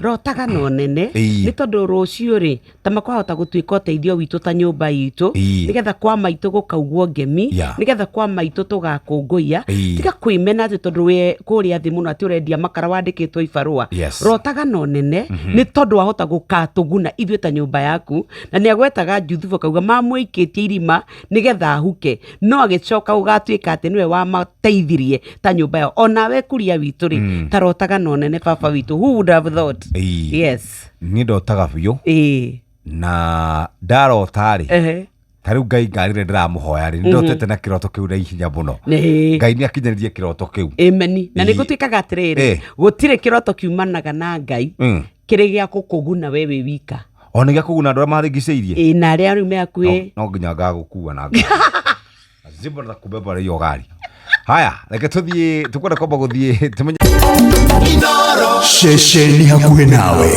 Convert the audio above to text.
Rotaga no nene. Nĩ tondũ rũciũ rĩ, ta makwahota gũtuĩka ũteithio witũ ta nyũmba itũ, nĩgetha kwa maitũ gũkaugwo ngemi, nĩgetha kwa maitũ tũgakũngũiya. Tiga kwĩmena atĩ tondũ wĩ kũrĩa thĩ mũno atĩ ũrendia makara wandĩkĩtwo ibarũa. Rotaga no nene, nĩ tondũ wahota gũkatũguna ithuĩ ta nyũmba yaku. Na nĩ agwetaga Juthubu akauga mamũikĩtie irima nĩgetha ahuke, no agĩcoka gũgatuĩka atĩ nĩwe wamateithirie ta nyũmba yao. Onawe kuria witũ rĩ, ta rotaga no nene baba witũ. Who would have thought? Yes. Niĩ ndotaga biũ. Na ndarota rĩ, ta rĩu Ngai ngarire ndĩramũhoya rĩ, nĩndotete na kĩroto kĩu na ihenya mũno. Ngai nĩ akinyanĩrie kĩroto kĩu. Ameni. Na nĩ gũtuĩkaga atĩrĩrĩ, gũtirĩ kĩroto kiumanaga na Ngai kĩrĩ gĩa gũkũguna we wĩ wika. O nĩ gĩa kũguna andũ arĩa marigicĩirie. Ĩĩ, na arĩa rĩu me hakuhĩ. No nginya ngagũkua na ngari. Lazima nitakubeba na hiyo gari. Haya, reke tuthiĩ, tukwenda kwamba gũthiĩ tumenye Ceceni hakuhĩ nawe.